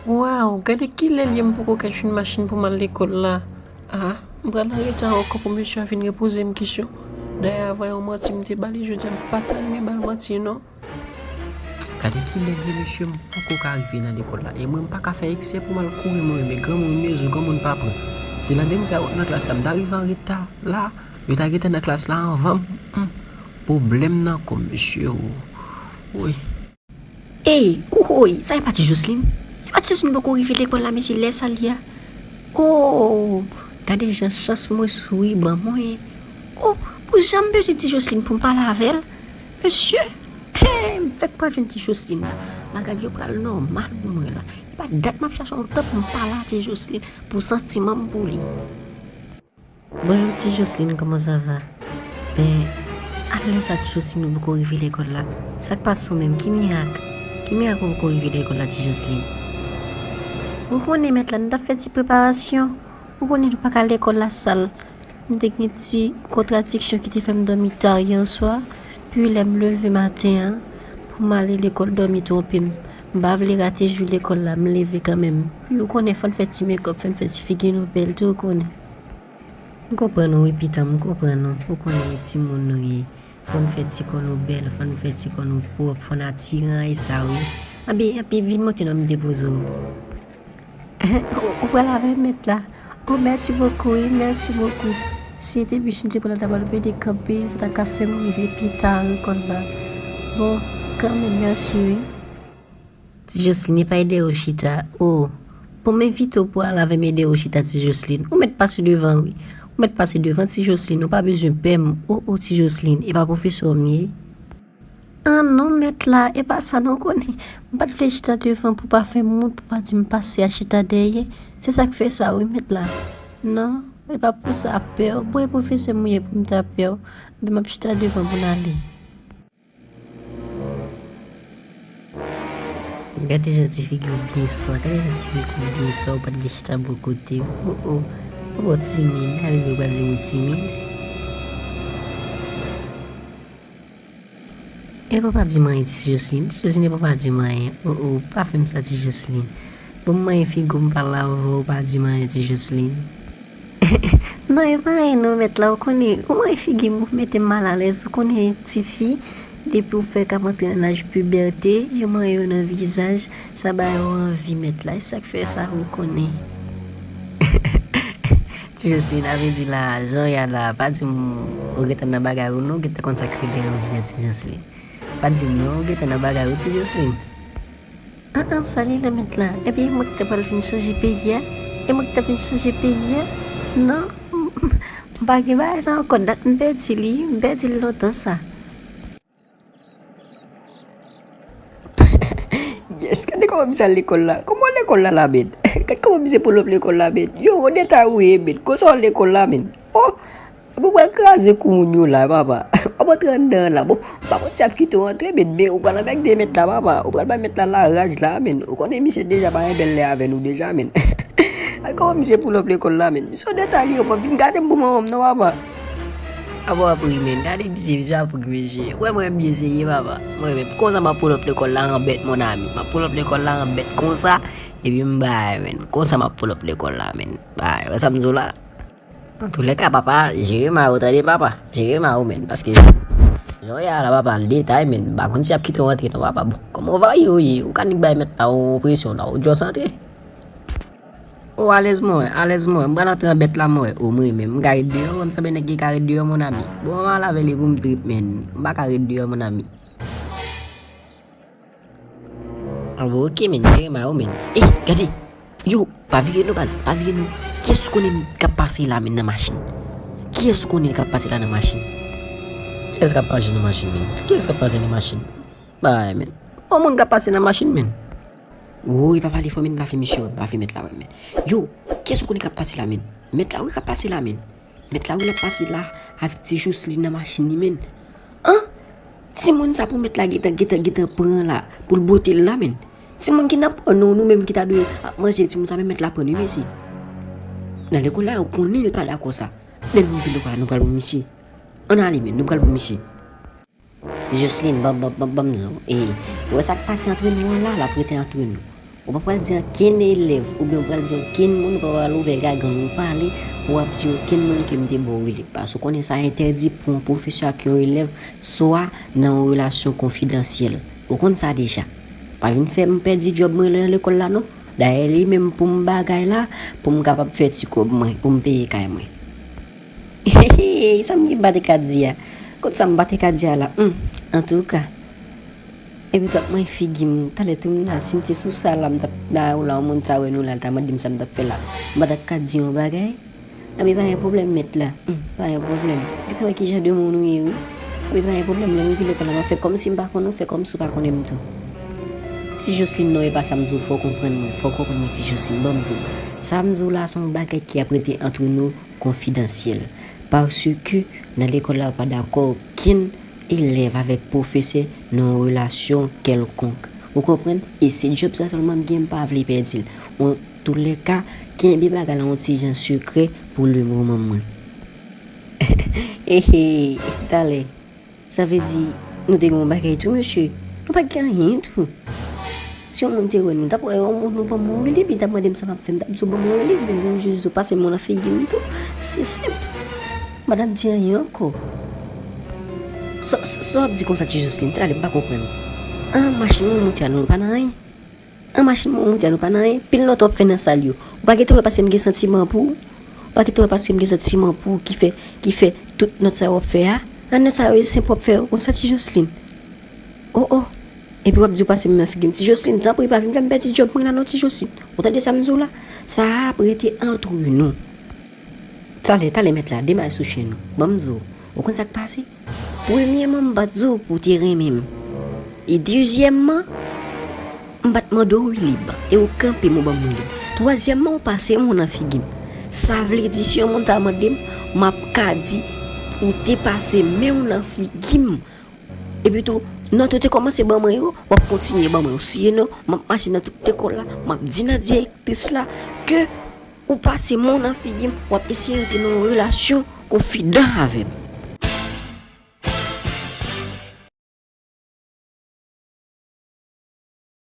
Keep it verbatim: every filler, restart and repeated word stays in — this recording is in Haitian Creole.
Waw, gade kilè l ye m poko ka jwenn machin pou m al lekòl la. Ah, m pral an reta ankò pou mesye a vin repoze m kesyon. Dayè, avan yon manti m te ba li, jodi a m pa ta renmen ba l manti non. Gade kilè l ye mesye, m poko ka rive nan lekòl la. E mwen, m pa ka fè eksè pou m al kouri, mwen renmen granmoun, rezon granmoun pa pran. Se nan dènye sa yo nan klas la, m ta rive an reta la, yo ta gentan nan klas la anvan m. Hmm. Pwoblèm nan kò m, mesye, o. Woy. Ey, woy, sa e pa ti Jocelyn? E pa ti Jocelyn poko rive lekòl la, mesye, lè sa l ye a? Oh, gade jan chans mwen souri ban mwen. Oh, pou jan m bezwen ti Jocelyn pou m pale avè l. Mesye, hey, m fèk pral jwenn ti Jocelyn la. Bagay yo pral nòmal pou mwen la. E pa dat m ap chache yon tan pou m pale a ti Jocelyn, pou santiman m pou li. Bonjou ti Jocelyn, kòman sa va? Ben, alè sa ti Jocelyn ou poko rive lekòl la. Sa k pase w menm? Ki mirak? Ki mirak ou poko rive lekòl la ti Jocelyn? Ou konnen mèt la, nou t ap fè ti preparasyon. Ou konnen nou pa ka lekòl la sal. M te gen ti kontradiksyon ki te fè m dòmi ta yè swa. Pi lè m leve maten an, pou m ale lekòl dòmi twonpe m. M pa vle rate jou lekòl la, m leve kanmenm. Pi ou konnen fò n fè ti mekòp, fò n fè ti figi nou bèl tou, ou konnen. M konprann ou wi pitanm, m konprann ou. Ou konnen e timoun nou ye. Fò n fè ti kò nou bèl, fò n fè ti kò nou pwòp, fò n atiran e sa wi. Anben, anben vin monte non m depoze w. Ou, ou pral avè m mèt la? Oh, mèsi bokou wi, mèsi bokou. Si se te bis nou te pran la, ta pral pede kanpe, sa ta ka fè m rive pi ta lekòl la. Bon, kanmenm, mèsi wi. Ti Jocelyn, e pa ede ou chita. Oh, bon, m envite w pou al avè m ede ou chita, ti Jocelyn. Ou mèt pase devan, wi. Ou mèt pase devan, ti Jocelyn. Ou pa bezwen pè m. Oh, oh, ti Jocelyn, e pa pwofesè w m ye? Ah, non, mèt la, e pa sa, non, konnen. M pa t vle chita devan pou pa fè m wont, pou pa di m pase al chita dèyè. Se sa k fè sa, wi, mèt la. Non, e pa pou sa, pè w. Bon, e pwofesè m ou ye pou m ta pè w. Anben, m ap chita devan pou n ale. Gade jan ti figi w byen swa, gade jan ti figi w byen swa, ou pa t vle chita bò kote m. Oh, oh, ou bon timid, sa vle di ou pral di m ou timid? E pa pa di m anyen, ti Jocelyn, ti Jocelyn, e pa pa di m anyen. Oh, oh, pa fè m sa, ti Jocelyn. Bon, m manyen figi w, m pale avè w, pa di m anyen, ti Jocelyn. Non, e pa anyen non, mèt la, ou konnen, ou manyen figi m, ou mete m malalèz, ou konnen tifi, depi ou fèk ap antre nan laj pibète, yo manyen yo nan vizaj, sa ba yo anvi, mèt la, e sa k fè sa, ou konnen. Ti Jocelyn, sa vle di la, jan w ye a la, pa di m ou gentan nan bagay ou non, ou gentan konn sa k rele anvi an, ti Jocelyn. Pa di m non, ou gentan nan bagay ou, ti Jocelyn. An an, sa li la mèt la? Ebyen, e mwen ki ta pral vin chanje peyi a? E mwen ki ta vin chanje peyi a? Non, m pa gen bagay sa ankò, dat m pèdi li, m pèdi li lontan sa. Yes, gade kòman misye al lekòl la. Kòman w al lekòl la la, men? Gade kòman misye pull up lekòl la, men. Yo, on deta ou ye, men. Konsa w al lekòl la, men. Oh! Bon, pral kraze kou moun yo la, papa. W ap antre anndan an la. Bon, m pa konn si y ap kite w antre, men, men ou pral anmède mèt la, papa. Ou pral bay mèt la laraj la, men. Ou konnen misye deja pa gen bèl lè avè nou deja, men. Gad kòman misye pull up lekòl la, men. Misye on deta li, yo p ap vin gade m pou manman m non, papa. Apa w ap ri, men. Gade misye, misye ap ri, mesye. Ou wè mwen byen serye, papa. Mwen menm, konsa m ap pull up lekòl la an bèt, mon ami. M ap pull up lekòl la an bèt konsa, epi m bay, men. Konsa m ap pull up lekòl la, men. Bay, wè sa m di w la? Antoulèka, papa, jere ma ou, tande, papa. Jere ma ou, men. Paske jan w ye a la, papa, l detay, men. M pa konn si y ap kite w antre non, papa. Bon, kòman w varye w ye? Ou ka nik bay mèt la yon presyon la, ou just antre. O, alèz mwen, alèz mwen. M pral antre an bèt la, mwen. O, mwen menm, m ka ret deyò, m sanble nèg ki ka ret deyò, mon ami. Bon, m al avè li pou m trip, men. M pa ka ret deyò, mon ami. Ah bon, oke, men, jere ma ou, men. Ey, gade! Yo, pa vire non, baz, pa vire non. Kiyès ou konnen k ap pase la, men, nan machin? Kiyès ou konnen k ap pase la nan machin? Kiyès k ap pase nan machin, men? Kiyès k ap pase nan machin? Bay, men. On moun k ap pase nan machin, men. Woy, pa pale fò, men, pa fè misye wè, pa fè mèt la wè, men. Yo, kiyès ou konnen k ap pase la, men? Mèt la, wi, k ap pase la, men. Mèt la wi l ap pase la avèk ti Jocelyn nan machin li, men. An! Timoun sa pou mèt la gentan, gentan, gentan pran la, pou l bwote l la, men. Timoun ki nan pòno, nou menm ki ta dwe ap manje timoun sa, men mèt la pran wi, mesye. Nan lekòl la, yo konnen l pa dakò sa. Lè nou rive lekòl la, nou pral pou misye. Ann ale, men, nou pral pou misye. Jocelyn, ban, ban, ban, ban m di w. E, ou wè sa k pase antre nou an la, l ap rete antre nou. Ou pa pral di ankenn elèv, oubyen ou pral di ankenn moun, ou pa pral ouvè gagann ou pale pou w ap di ankenn moun ke m te ba w Willy. Paske ou konnen sa entèdi pou yon pwofesè ak yon elèv, swa nan yon relasyon konfidansyèl. Ou konn sa deja. Pa vin fè m pèdi djòb mwen nan lekòl la non. Dayè li menm pou m bagay la, pou m kapab fè ti kòb mwen, pou m peye kay mwen. Sa m gen m pa te ka di a? Kot sa m pa te ka di a la? Hmm, antouka. Epi t ap manyen figi m. Talè tou m la, si m te sou sa la, m t ap ba ou la, yon moun ta wè nou la, l ta mande m sa m t ap fè la. M pa t ap ka di yon bagay. Anben pa gen pwoblèm mèt la. Hmm, pa gen pwoblèm. Gentan wè ki jan de moun ou ye wi. Anben pa gen pwoblèm, lè m vin lekòl la, m ap fè kòmsi m pa konn ou, fè kòmsi w pa konnen m tou. Ti Jocelyn, non, e pa sa m di w, fò w konprann mwen, fò w konprann mwen, Ti Jocelyn, ban m di w. Sa m di w la, se yon bagay ki ap rete antre nou konfidansyèl. Paske nan lekòl la, yo pa dakò okenn elèv avèk pwofesè nan yon relasyon kèlkonk. Ou konprann? E se djòb sa sèlman m gen, m pa vle pèdi l. Antoulèka, kenbe bagay la yon ti jan sekrè pou lemoman mwen. Ehe, talè. Sa vle di, nou te gen yon bagay tou, mesye. Nou pa t gen anyen tou. Si yon moun te wè nou, t ap wè yon moun, nou ban m yon Willy, li t ap mande m sa m ap fè, m t ap di w ban m yon Willy, men m jis di w pase m nan figi m tou. Se senp. M pa t ap di anyen ankò. Sa, sa, sa w ap di konsa, Ti Jocelyn? Talè, m pa konprann. An machin mwen monte a nou, nou pa nan anyen. An machin mwen monte a nou pa nan anyen. Pil nòt w ap fè nan sal yo. Ou pa gentan wè paske m gen santiman pou ou? Ou pa gentan wè paske m gen santiman pou ou ki fè, ki fè tout nòt sa yo w ap fè a? An nòt sa yo e senp w ap fè yo konsa, Ti Jocelyn. Oh, oh. Epi w ap di w pase m nan figi m. Ti Jocelyn, tanpri, pa vin fè m pèdi djòb mwen la non, Ti Jocelyn. Ou tande sa m di w la? Sa ap rete antre nou. Talè, talè mèt la, demare sou chen nou. Ban m di w, ou konn sa k pase? Premyèman, m pa t di w pou w te renmen m. E dezyèmman, m pa t mande w Willy, e w kanpe m, ou ban m Willy. Twazyèmman, ou pase men w nan figi m. Sa vle di, si yon moun ta mande m, m ap ka di ou te pase men w nan figi m. Epi tou, nòt ou te kòmanse ban mwen yo, w ap kontinye ban mwen yo. Sinon, m ap mache nan tout lekòl la, m ap di nan direktris la ke ou pase men w nan figi m, w ap eseye rantre nan yon relasyon konfidan avè m.